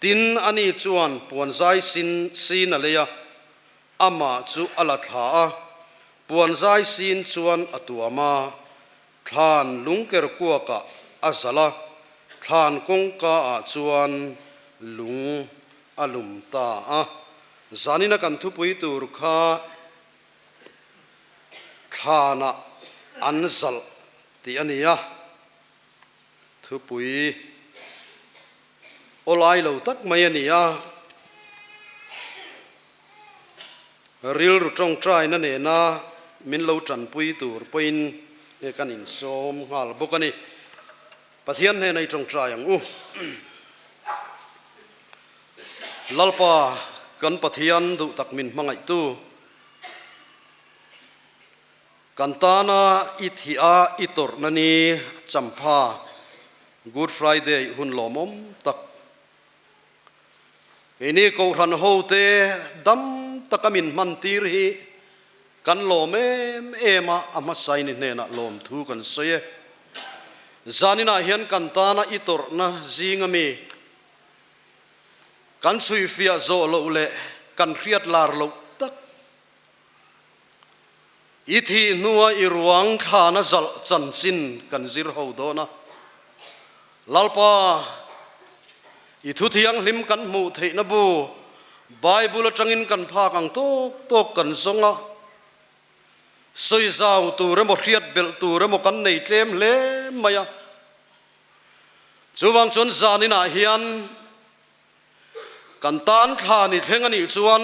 Tin, ani chuan puanzai sin sin a lei a, amah chu a la thla a, puanzai sin chuan a tuam a, thlan lungker kuakah a zalh a, thlan kawngka ah chuan lung a lum ta a. Zanina kan thupui tur kha thlanah an zalh tih a ni a, Thupui awlai lo tak mai a ni a, rilru tawngtaina nena min lo tanpui tur pawhin he kan insawm nghal bawk a ni. Pathian hnena i tawngtai ang u. Lalpa kan Pathian duh tak min hmangaihtu. Kan tana i thih a i tawrhna ni champha Good Friday hun lawmawm tak. Keini Kohhran hote dam taka min hman tir hi kan lawm em em a, a hmasaini hnenah lawmthu kan sawi e. Zaninah hian kan tana i tawrhna zinga mi kan chhuihfiah zawh loh leh kan hriat lar loh tak I thih hnua i ruang thlana zalh chanchin kan zir ho dawn a. Lalpa, i thu thianghlim kan hmuh theihna bu Bible atangin kan phak ang tawk tawk kan zawng a. Sawi zau tur emaw hriat belh tur emaw kan nei tlem hle mai a. Chuvang chuan zaninah hian Kan tan thla ni thleng a nih chuan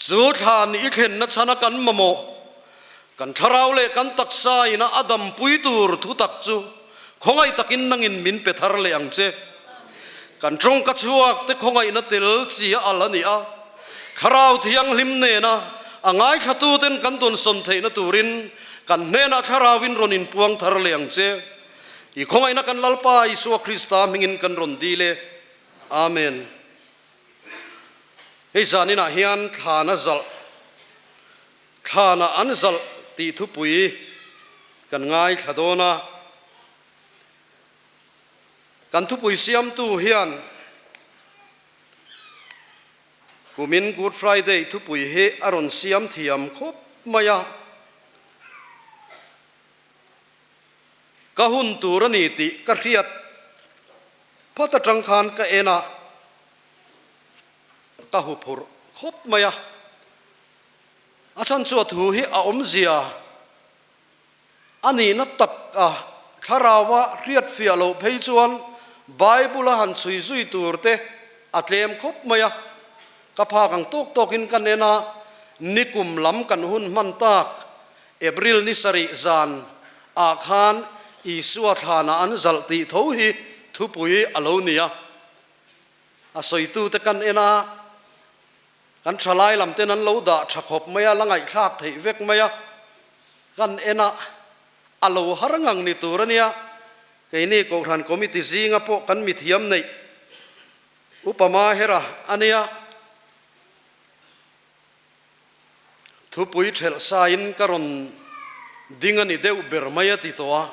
chu thla ni i thlenna chhana kan mamawh, kan thlarau leh kan taksa ina a dampui tur thu tak chu khawngaih takin nangin min pe thar leh ang che. Kan tawngka chhuak te khawngaihna tel chi a al a ni a, thlarau thianghlim nena a ngaithlatuten kan dawnsawn theihna turin kan hnenah thlarauin rawn inpuang thar leh ang che. I khawngaihna kan Lalpa Isua Krista hmingin kan rawn dil e. Amen. Hei zaninah hian thlana zalh, thlana an zalh tih thupui kan ngaithla dawn a. Kan thupui siamtu hian kumin Good Friday thupui hi a rawn siam thiam khawp mai a. Ka hun tur a ni tih ka hriat phawt atang khan ka en a, ka huphurh khawp mai a. A chhan chu a thu hi a awmzia a nihna tak a, thlaraua hriat fiah loh phei chuan Bible a han chhui zui tur te a tlem khawp mai a. Ka phak ang tawk tawkin kan en a, nikum lam kan hun hman tak April ni sarih zan ah khan Isua thlanah an zalh tih tho hi thupui a lo ni a. A sawitute kan en a, kan thalai lam ten an lo dah tha khawp mai a, la ngaihthlak theih vek mai a, kan en a, a lo har ngang ni tur a nia. Keini Kohhran Committee zinga pawh kan mithiam neih Upa Mahera a nia. Thupui thelh sain ka rawn ding a ni deuh ber mai a ti tawh a,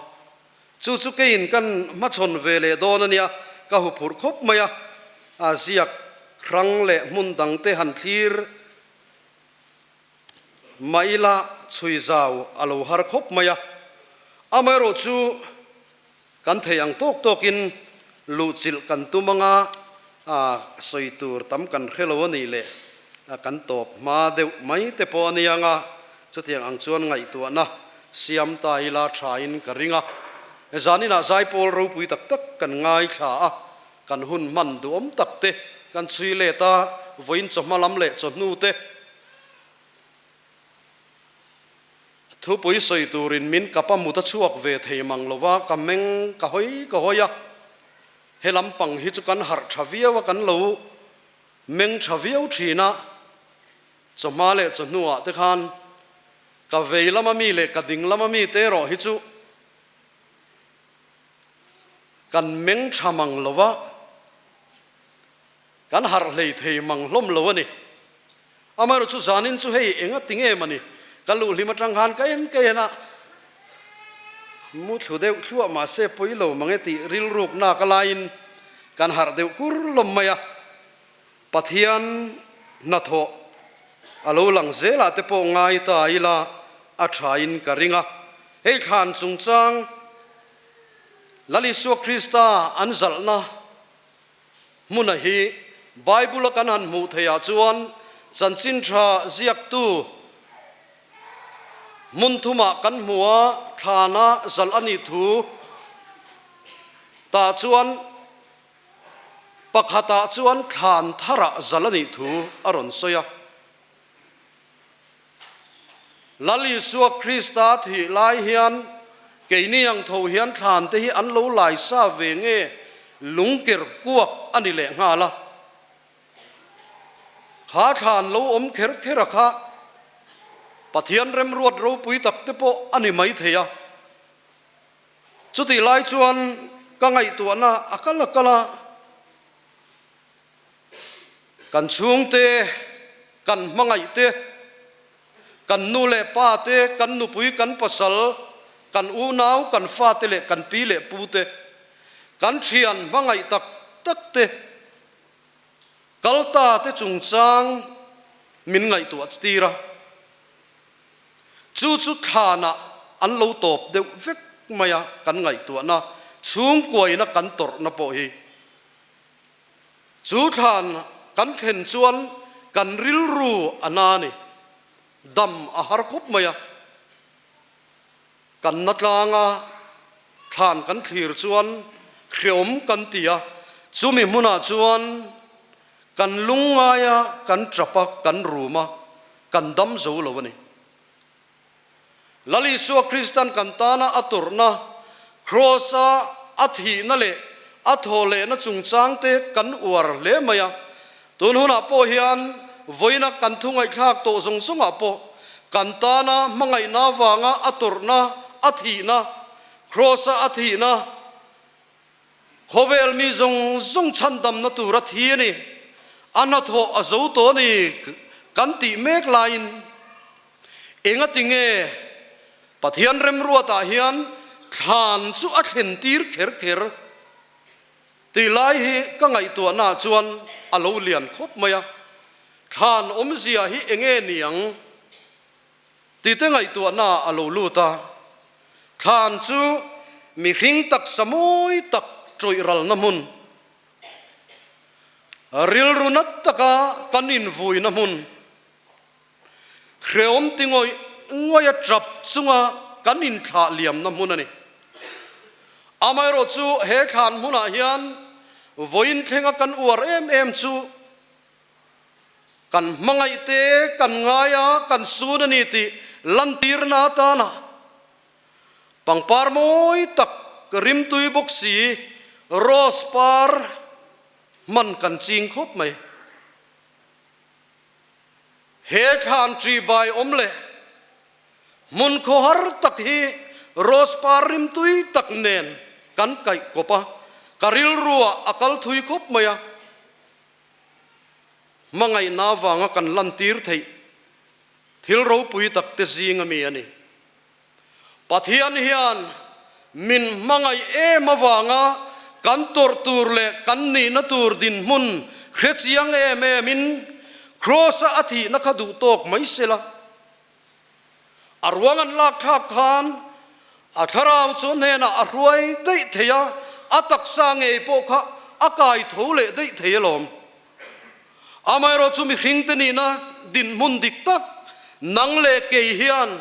chu chu keiin kan hmachhawn ve leh dawn a nia, ka huphurh khawp mai a, a ziak hrang leh hmun dangte han thlir mah ila chhui zau a lo har khawp mai a, amaherawh chu kan thei ang tawk tawkin luhchilh kan tum anga sawi tur tam kan hre lo a nih leh kan tawp hma deuh mai te pawh a nia nga, chutiang ang chuan ngaihtuahna siam ta ila thain ka ring a. Zaninah zaipawl ropui tak tak kan ngaithla a, kan hun hman duhawm tak te kan chhui let a, vawiin chawhma lam leh chawhnu te, Thupui sawi turin min kap a mut a chhuak ve thei mang lo va, ka meng ka hawi ka hawi a, he lampang hi chu kan harh tha viau a, kan lo meng tha viau thin a, chawhma leh chawhnuah te khan ka vei lama mi leh ka ding lama mi te erawh hi chu kan meng tha mang lo va. Kan harh hlei thei mang hlawm lo a ni. Amaherawh chu zanin chu hei eng a ti nge mawni, ka luhlim atang khan ka en ka en a, mu thlu deuh thluah mahse pawi lo mang e tih rilrukna ka laiin Kan harh deuh kur lawm mai a, Pathian hnathawh a lo lang zelah te pawh ngai ta ila a thain ka ring a. Hei thlan chungchang Lal Isua Krista an zalhna hmuna hi Bible-a kan han hmuh theihah chuan chanchin tha ziaktu hmun thumah kan hmu a, thlana zalh a nih thu tah chuan Pakhatah chuan thlan tharah zal a nih thu a rawn sawi a. Lal Isua Krista thih lai hian keini ang tho hian thlan te hi an lo lai sa ve nge lungker kuak a ni leh nghal a. Kha thlan lo awm kher kher a kha Pathian remruat ropui tak te pawh a ni mai thei a. Chutih lai chuan ka ngaihtuahna a kal a kal a, kan chhungte, kan hmangaihte, kan nu leh pa te, kan nupui, kan pasal, kan unau, kan fate leh kan pi leh pute, kan thian hmangaih tak tak te, kalta te chungchang min ngaihtuah tir a. Chu chu thlanah an lo tawp deuh vek mai a, kan ngaihtuahna chhungkuaina kan tawrhna pawh hi. Chu thlan kan thlen chuan kan rilru a na a ni, dam a har khawp mai a. Kan na tlanga thlan kan thlir chuan hreawm kan ti a, chumi hmunah chuan kan lungngai a, kan tap a, kan rum a, kan dam zo lo a ni. Lal Isua Kristan kan tana a tawrhna, Kraws-a a thihna leh a thawhlehna chungchangte kan uar hle mai a. Tun hunah pawh hian vawiina kan thu ngaihthlak tawh zawng zawngah pawh kan tana hmangaihna avanga a tawrhna, a thihna, Kraws-a a thihna, Khawvel mi zawng zawng chhandamna tur a thi a ni. A hnathawh a zo tawh a ni kan tih mek laiin engati nge Pathian remruatah hian thlan chu a thlen tir kher kher tih lai hi ka ngaihtuahnaah chuan a lo lian khawp mai a. Thlan awmzia hi enge ni ang? Tite ngaihtuahnaah a lo lut a, thlan chu mihring taksa mawi tak ṭawih ralna hmun, rilru nat taka kan invuina hmun, hrehawm ti ngawih ngawih a ṭap chunga kan inthlah liamna hmun a ni. Amaherawhchu he thlan hmunah hian vawiin thlenga kan uar em em chu, Kan hmangaih te kan ngai a, kan sun a ni tih lantirna atana pangpar mawi tak rimtui bawk si rose par hman kan ching khawp mai. He thlan ṭi bai awm leh hmun khawhar tak hi rose par rimtui tak nen kan kaih kawp a, ka rilruah a kal thui khawp mai a. Hmangaihna avanga kan lantir theih thil ropui tak te zing ami a ni. Pathian hian min hmangaih em avanga kan tawrh tur leh kan nihna tur dinhmun hre chiang em em in Kraws-a a thihna kha duh tawk mai sela. A ruang an lak thlak khan a thlarau chu hnenah a hruai daih thei a, a taksa ngei pawh kha a kai tho leh daih thei alawm. Amaherawh chu mihringte nihna dinhmun dik tak, nang leh kei hian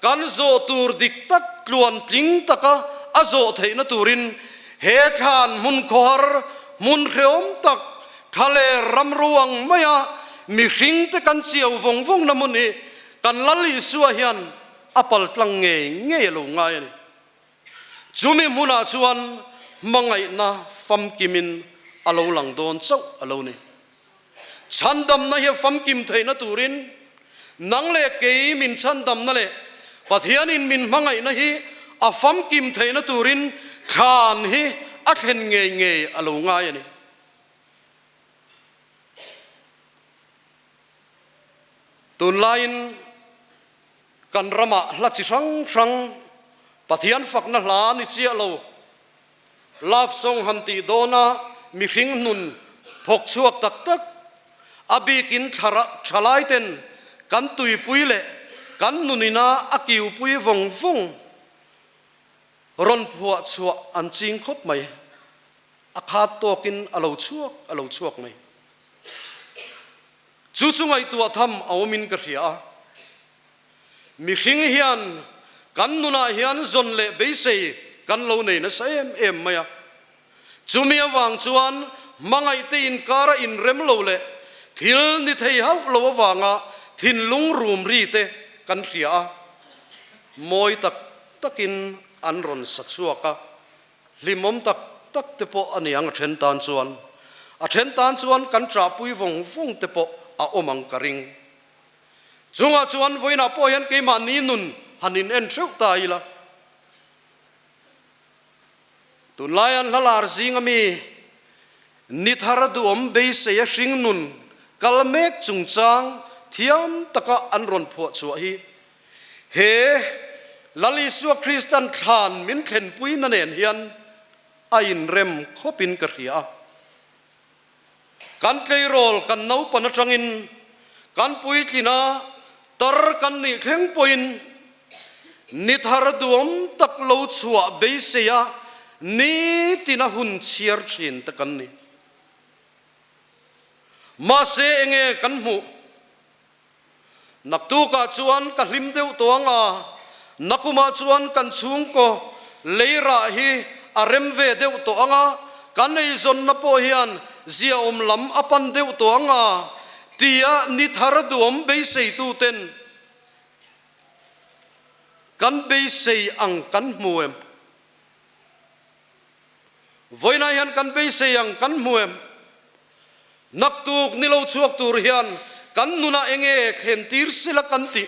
kan zawh tur dik tak tluan tling taka a zawh theihna turin he thlan hmun khawhar, hmun hrehawm tak, thla leh ramro ang maia mihringte kan chiau vawng vawngna hmun hi Kan Lal Isua hian a pal tlang ngei ngei a lo ngai a ni. Chumi hmunah chuan hmangaihna famkimin a lo lang dawn chauh a lo ni. Chhandamna hi a famkim theihna turin nang leh kei min chhandamna leh Pathianin min hmangaihna hi a famkim theihna turin thlan hi a thlen ngei ngei a lo ngai a ni. Tunlaiin kan ramah hla chi hrang hrang Pathian fakna hla ni chiah lo, love song han tih dawna mihring nun thawk chhuak tak tak, a bikin thalaiten kan tuipui leh kan nunina a kiupui vawng vawng rawn phuah chhuah an ching khawp mai. A khat tawkin a lo chhuak a lo chhuak mai. Chu chu ngaihtuah tham a awmin ka hria a. Mihring hian kan nunah hian zawn leh beisei kan lo nei nasa em em mai a. Chumi avang chuan hmangaihte inkara inrem lo leh thil ni thei hauh lo avanga thinlung rum ri te kan hria a, mawi tak takin an rawn sa chhuak a, hlimawm tak tak te pawh a ni ang a then tan chuan. A then tan chuan kan ṭahpui vawng vawng te pawh a awm ang ka ring. Chungah chuan vawiinah pawh hian keimahni nun han in en theuh ta ila. Tunlai an hla lar zinga mi ni thar duhawm beisei a hring nun kal mek chungchang thiam taka an rawn phuah chhuah hi he Lal Isua Kristan thlan min thlenpuina nen hian a inrem khawpin ka hria a. Kan tleirawl kan naupan atangin kan puitlin a, tar kan nih thleng pawhin ni thar duam tak lo chhuah beisei a nitin a hun chhiar thin te kan ni. Mahse enge kan hmuh? Naktukah chuan ka hlim deuh tawh ang a, nakumah chuan kan chhungkaw leirah hi a rem ve deuh tawh ang a, kan eizawnna pawh hian ziaawm lam a pan deuh tawh ang a, tia ni thar duam beiseituten kan beisei ang kan hmu em? Vawiinah hian kan beisei ang kan hmu em? Naktuk ni lo chhuak tur hian kan nunah enge thlen tir sila kan tih?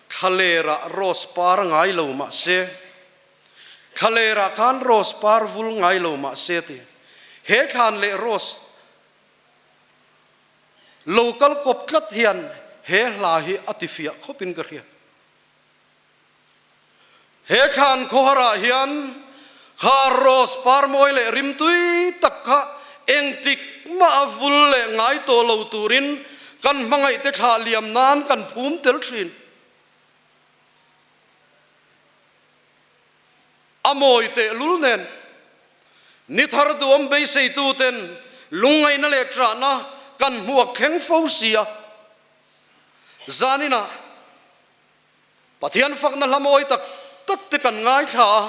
Thlalerah rose par ngai lo mah se, thlalerah khan rose par vul ngai lo mah se ti. He thlan leh rose lo kal kawp tlat hian he hla hi a tifiah khawpin ka hria. He thlan khawharah hian kha rose par mawi leh rimtui tak kha engtik mah a vul leh ngai tawh lo turin kan hmangaihte thlah liam nan kan phum tel thin. A mawi tehlul nen ni thar duam beiseituten lungngaihna leh ṭahna kan hmuak thleng fo si a. Zaninah Pathian fakna hla mawi tak tak te kan ngaithla a,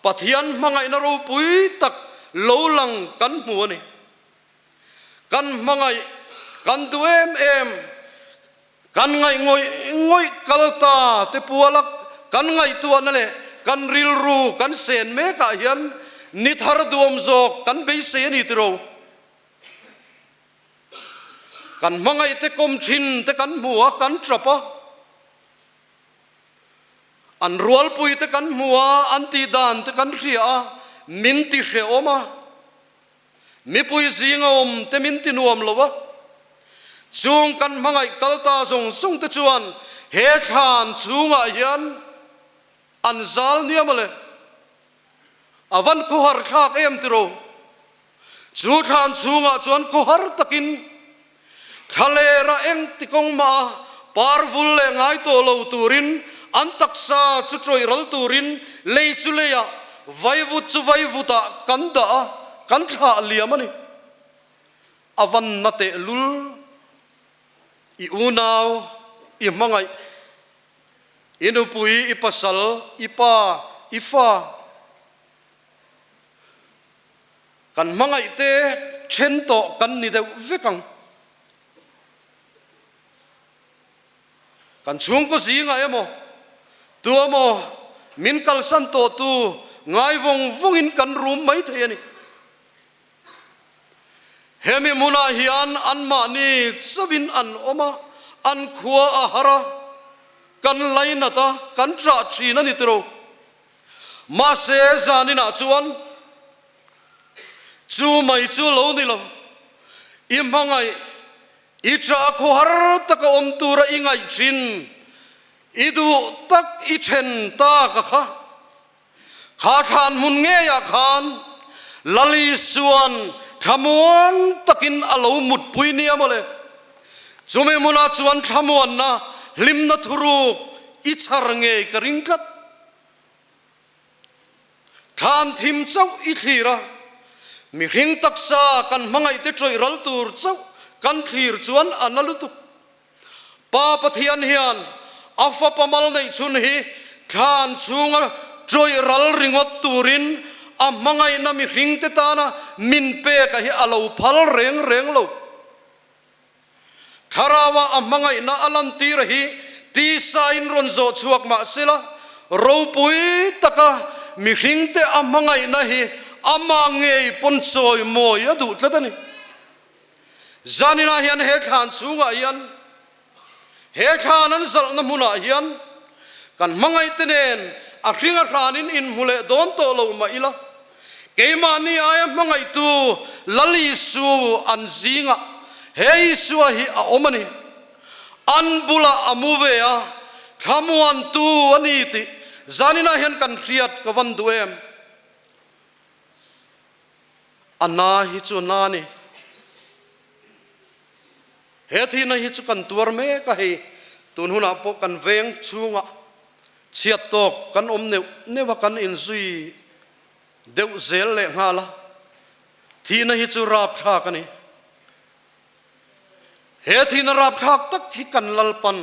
Pathian hmangaihna ropui tak lo lang kan hmu a ni. Kan hmangaih, kan duh em em, kan ngaih ngawih ngawih kal ta te puala kan ngaihtuahna leh kan rilru kan sen mekah hian ni thar duam zawk kan beisei a ni tiro. Kan hmangaih te kawm thin te kan hmu a, kan tap a. An rualpui te kan hmu a, an tih dan te kan hria a, min ti hrehawm a. Mipui zinga awm te min ti nuam lo a. Chung kan hmangaih kal ta zawng zawng te chuan he thlan chhungah hian an zal niam a le. A van khawhar thlak em tiro? Chu thlan chhungah chuan khawhar takin thlalera eng ti kawng mah a par vul leh ngai tawh lo turin an taksa chu tawih ral turin lei chu leiah vaivut chu vaivutah kan dah a, kan thlah liam a ni. A van na tehlul i unau i hmangaih. I nupui, i pasal, i pa, i fa, kan hmangaih te then tawh kan ni deuh vek ang. Kan chhungkaw zingah emaw, tu emaw min kalsan tawh tu ngai vawng vawngin kan rum mai thei a ni. Hemi hmunah hian anmahni chauhin an awm a, an khua a har a, kan lainat a, kan ṭah ṭhin a ni tiro. Mahse, zaninah chuan chu mai chu lo ni lo, i hmangaih, i ṭah khawhar taka awm tura i ngaih ṭhin, i duh tak i ṭhen ta ka kha. Kha thlan hmun ngeiah khan Lal Isua'n thlamuan takin a lo mutpui nia mawle. Chumi hmunah chuan thlamuanna hlimna thuruk i chhar ngei ka ring tlat. Thlan thim chauh i thlir a, mihring taksa kan hmangaihte ṭawih ral tur chauh kan thlir chuan a na lutuk. Pa Pathian hian a fapa mal neih chhun hi thlan chhunga ṭawih ral ringawt turin a hmangaihna mihringte tana min pek a hi a lo phal reng reng lo. Thlaraua a hmangaihna a lantir hi tisain rawn zawh chhuak mah sela, ropui taka mihringte a hmangaihna hi amah ngei pawn chawimawi a duh tlat a ni. Zaninah hian he thlan chhungah hian, he thlan an zalhna hmunah hian kan hmangaihte nen a hring a hranin inhmu leh dawn tawh lo mah ila, Keimahni aia hmangaihtu Lal Isu an zingah he Isua hi a awm a ni. An bulah a mu ve a, thlamuantu a ni tih zaninah hian kan hriat ka van duh em? A na hi chu na a ni. He thihna hi chu kan tuar mek a, hei tun hunah pawh kan veng chhungah chhiat tawk kan awm neuh neuh a, kan inzui deuh zel leh nghal a, thihna hi chu rapthlak a ni. He thihna rapthlak tak hi kan Lalpan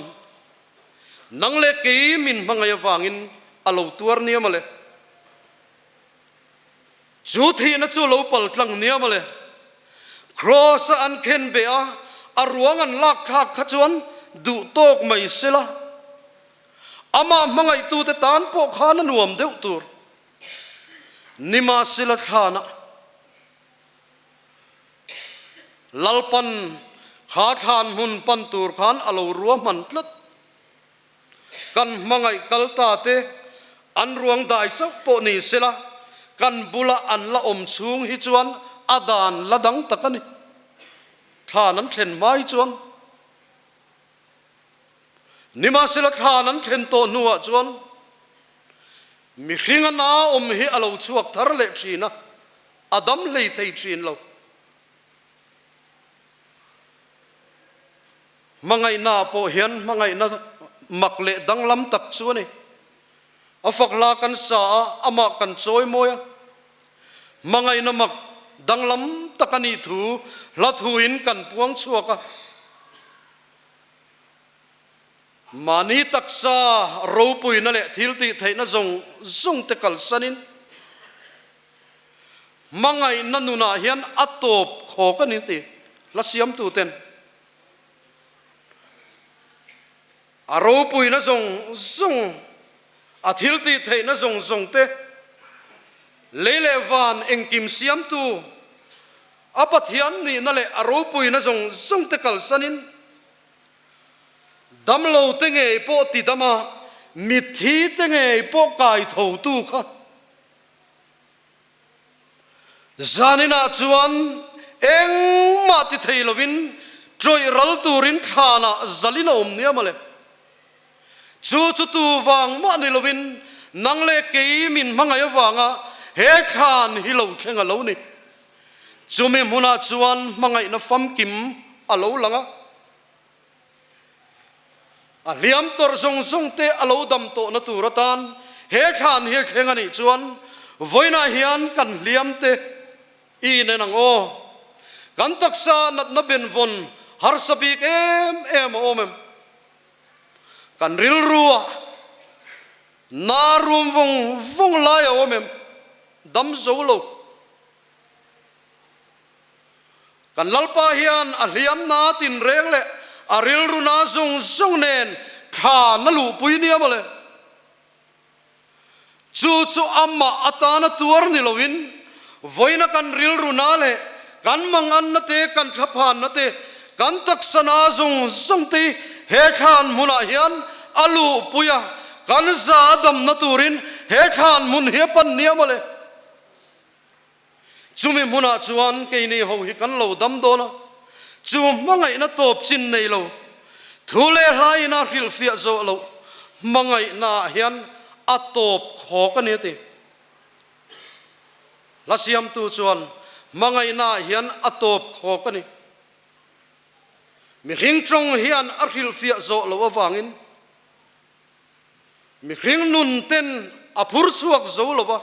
nang leh kei min hmangaih avangin a lo tuar nia mawle. Chu thihna chu lo pal tlang nia mawle. Kraws-a an khen beh a, a ruang an lak thlak kha chuan duh tawk mai sela, amah hmangaihtute tan pawh khan a nuam deuh tur. Nimahsela thlanah Lalpan kha thlan hmun pan tur khan a lo ruahman tlat. Kan hmangaih kal ta te an ruang dai chauh pawh ni sela, kan bula an la awm chhung hi chuan a dan la dang tak a ni. Thlan an thlen hma hi chuan nimahsela thlan an thlen tawh hnuah chuan mihring a na awm hi a lo chhuak thar leh thin a, a dam hlei thei thin lo. Hmangaihna pawh hian hmangaihna mak leh danglam tak chu a ni. A fak hla kan sa a, amah kan chawi mawi a. Hmangaihna mak danglam tak a nih thu hla thuin kan puang chhuak a. Mahni taksa ropuina leh thiltih theihna zawng zawng te kalsanin hmangaihna nunah hian a tawp khawk a ni tih hla siamtuten A ropuina zawng zawng, a thiltih theihna zawng zawng te, lei leh van engkim siamtu, a Pathian nihna leh a ropuina zawng zawng te kalsanin, damlo te ngei pawh tidam a, mitthi te ngei pawh kai thotu kha Zaninah chuan engmah ti thei lovin ṭawih ral turin thlanah zalin a awm nia mawle. Chu chu tu vang mah ni lovin nang leh kei min hmangaih avanga he thlan hi lo thleng a lo ni. Chumi hmunah chuan hmangaihna famkim a lo lang a. A hliam tawrh zawng zawng te a lo dam tawhna tur atan he thlan hi a thleng a nih chuan vawiinah hian kan hliam te i inen ang aw. Kan taksa natna benvawn harsa bik em em a awm em? Kan rilruah na rum vawng vawng lai a awm em? Dam zo lo. Kan Lalpa hian a hliamna tinreng leh a rilruna zawng zawng nen thla na luhpui nia mawle. Chu chu amah atana tuar ni loin vawiina kan rilruna leh kan manganna te, kan thlaphanna te, kan taksana zawng zawng te hi he thlan hmunah hian a luhpui a, kan za damna turin he thlan hmun hi a pan nia mawle. Chumi hmunah chuan keini ho hi kan lo dam dawn a, chu hmangaihna tawp chin nei lo, thu leh hlaiin a hrilhfiah zawh loh hmangaihnaah hian a tawp khawk a ni a ti. Hla siamtu chuan hmangaihnaah hian a tawp khawk a ni. Mihring tawng hian a hrilhfiah zawh loh avangin mihring nun ten a phur chhuak zo lo va.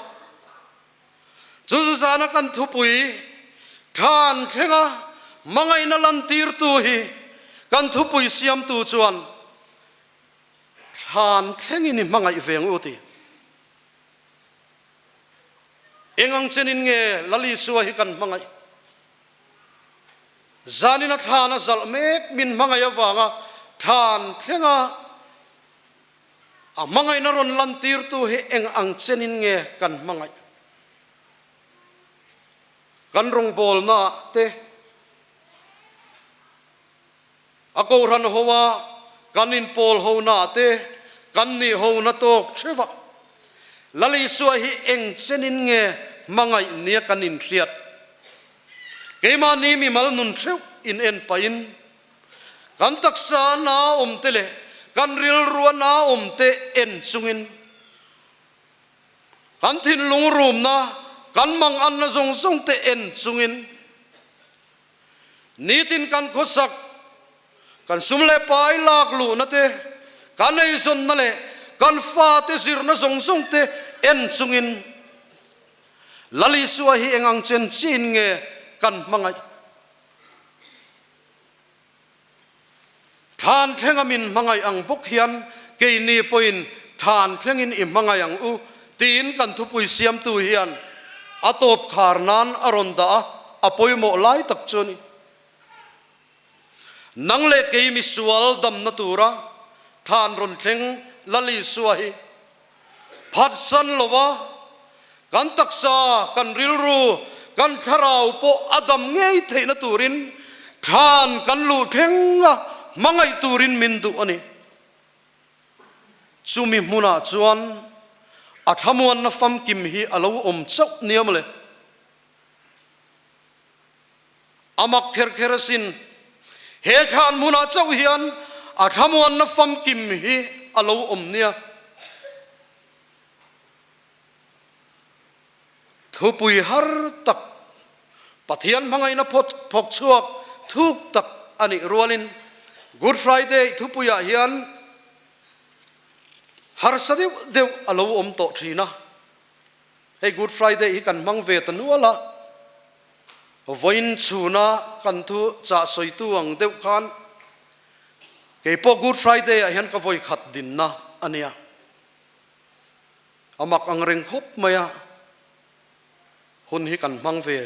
Chu chu zana kan thupui than thlenga hmangaihna lantirtu hi kan thupui siamtu chuan thlan thlengin i hmangaih ve ang u ti. Eng ang chenin nge Lal Isua hi kan hmangaih? Zanin a thlan a zalh mek min hmangaih avanga thlan thlenga a hmangaihna rawn lantirtu hi eng ang chenin nge kan hmangaih? Kan rawngbawlnaah te, a kohhran hoa kan inpawl honaah te kan nih hona tawk theuh a, Lal Isua hi eng chenin nge hmangaih nia kan inhriat? Keimahni mimal nun theuh in en pahin kan taksa na awmte leh kan rilrua na awmte en chungin kan thinlung rumna kan manganna zawng zawngte en chungin Nitin kan khawsak, kan sum leh pai lak luhna te, kan eizawnna leh kan fate zirna zawng zawng te en chungin Lal Isua hi eng ang chen chiin nge kan hmangaih? Thlan thlenga min hmangaih ang bawk hian keini pawhin thlan thlengin i hmangaih ang u tiin kan thupui siamtu hian a tawp khar nan a rawn dah a, a pawimawh lai tak chu a ni. Nang leh kei misual damna tura thlan rawn thleng Lal Isua hi Phatsan lova kan taksa, kan rilru, kan thlarau pawh a dam ngei theihna turin thlan kan luh thleng a, hmangaih turin min duh a ni. Chumi hmunah chuan a thlamuanna famkim hi a lo awm chauh nia mawle. A mak kher kher asin. He thlan hmunah chauh hian a thlamuanna famkim hi a lo awm nia. Thupui har tak, Pathian hmangaihna phawk chhuak thuk tak a nih rualin Good Friday thupuiah hian harsa deuh deuh a lo awm tawh thin a. Hei Good Friday hi kan hmang ve ta nual a, vawiin chhuna kan thu chah sawitu ang deuh khan keipawh Good Friday ah hian ka vawi khat dinna a nia. A mak ang reng khawp mai a, hun hi kan hmang ve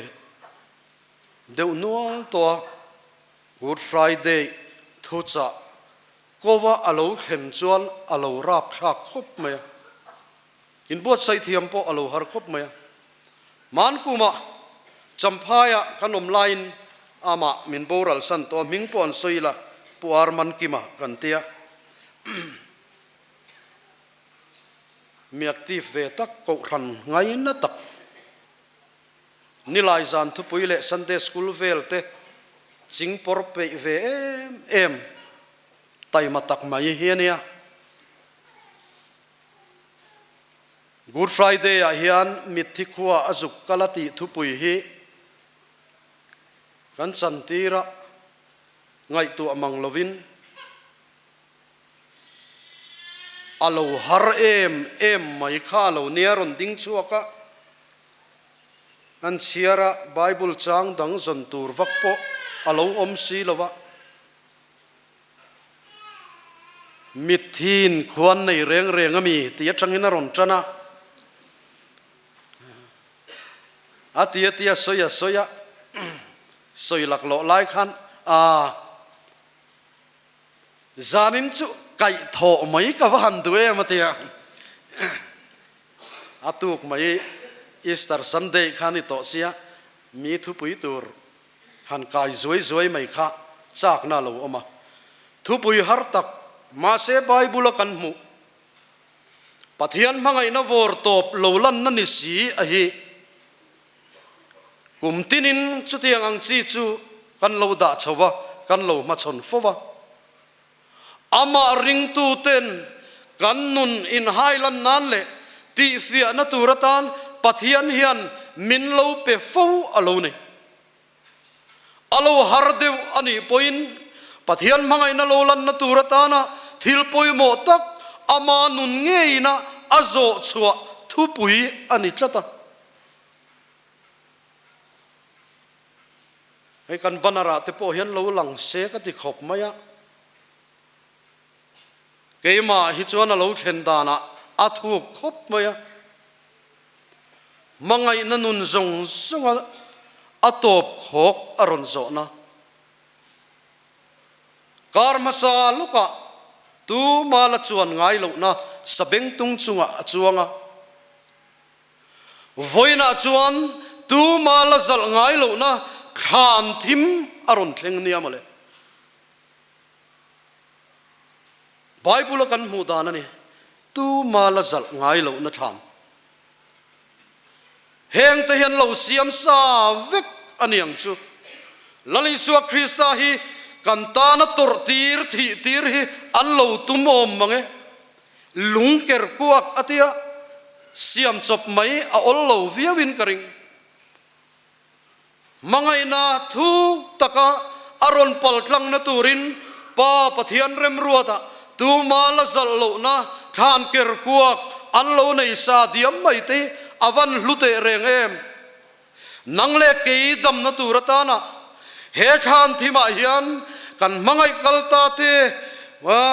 deuh nual tawh a, Good Friday thu chah kova a lo thlen chuan a lo rapthlak khawp mai a. Inbuatsaih thiam pawh a lo har khawp mai a. Hmankumah Champhaiah kan awm laiin amah min boral san tawh a, hming pawh an sawi ila Pu Arman Kima kan ti a. Mi active ve tak, kohhran ngaina tak, Nilai zan thupui leh Sunday School vel te chingpawr peih ve em em taima tak mai hi a nia. Good Friday ah hian mitthi khua a zuk kal a tih thupui hi kan chantir a, ngaihtuah mang lovin a lo har em em mai kha a lo nia rawn ding chhuak a, an chhiar a Bible chang dang zawn tur vak pawh a lo awm si lo a. Mithiin khuan nei reng reng a mi tih atangin a rawn tan a, a ti a ti a sawi a sawi a, sawi laklawh lai khan a zanin chu kaih thawh mai ka va han duh em a ti a, a tuk mai Easter Sunday kha a ni tawh sia, mi thupui tur Han kai zuai zuai mai kha chakna a lo awm a. Thupui har tak, mahse Bible a kan hmuh Pathian hmangaihna vawr tawp lo lanna ni si a hi. Kum tinin chutiang ang chi chu kan lo dah chho va, kan lo hmachhawn fo va. Amah ringtuten kan nun inhailan nan leh tihfiahna tur atan Pathian hian min lo pe fo a lo ni. A lo har deuh a nih pawhin Pathian hmangaihna lo lanna tur atana thil pawimawh tak ama nun ngeina a zawh chhuah thupui a ni tlat a. Hei kan banner ah te pawh hian lo lang se ka ti khawp mai a. Keimah hi chuan a lo thlen danah a thuk khawp mai a. Hmangaihna nun zawng zawnga a tawp khawk a rawn zawhna. Kar hmasa lawkah tuma la chuan ngai lohna sabengtung chungah a chuang a. Vawiinah chuan tuma la zalh ngai lohna thlan thim a rawn thleng nia mawle. Bible-a kan hmuh dan a ni, Tuma la zalh ngai lohna thlan. Hengte hian lo siam sa vek a ni ang chu. Lal Isua Krista hi kan tana tawrh tir, thih tir hi an lo tum awm mang e. Lung ker kuak a tia siam chawp mai a awl lo viauin ka ring. Hmangaihna thuk taka a rawn pal tlangna turin Pa Pathian remruatah tuma la zalh lohna thlan ker kuak an lo nei sa diam mai te hi a van hlu teh reng em? Nang leh kei damna tur atana he thlan thimah hian kan hmangaih kal ta te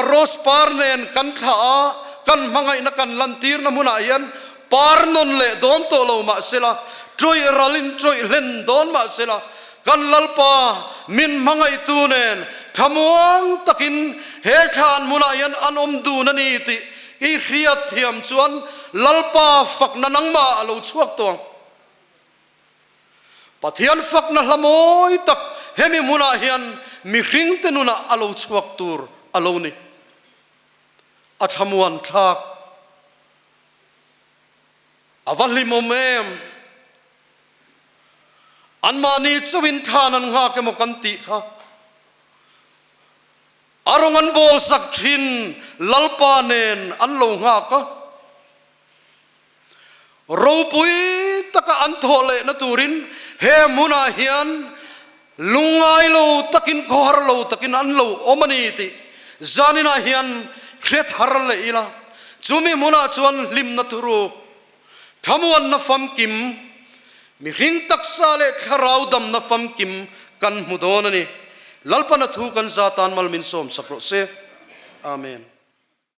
rose par nen kan thlah a, kan hmangaihna kan lantirna hmunah hian Par nawn leh dawn tawh lo mah sela, ṭawih ralin ṭawih hlen dawn mah sela, kan Lalpa min hmangaihtu nen thlamuang takin he thlan hmunah hian an awm dun a ni tih i hriat thiam chuan Lalpa fakna nangmah a lo chhuak tawh ang. Pathian fakna hla mawi tak hemi hmunah hian mihringte nunah a lo chhuak tur a lo ni. A thlamuan thlak. A va hlimawm em? Anmahni chauhin thlan an nghak emaw kan tih kha. A rawng an bawl sak thin Lalpa nen an lo nghak a. Ropui taka an thawh lehna turin he hmunah hian lungngai lo takin khawhar lo takin an lo awm a ni tih zaninah hian hre thar leh ila. Chumi hmunah chuan hlimna thuruk, thlamuanna famkim, mihring taksa leh thlarau damna famkim kan hmu dawn a ni. Lalpana thu kan za tan mal min sawmsak rawh se. Amen.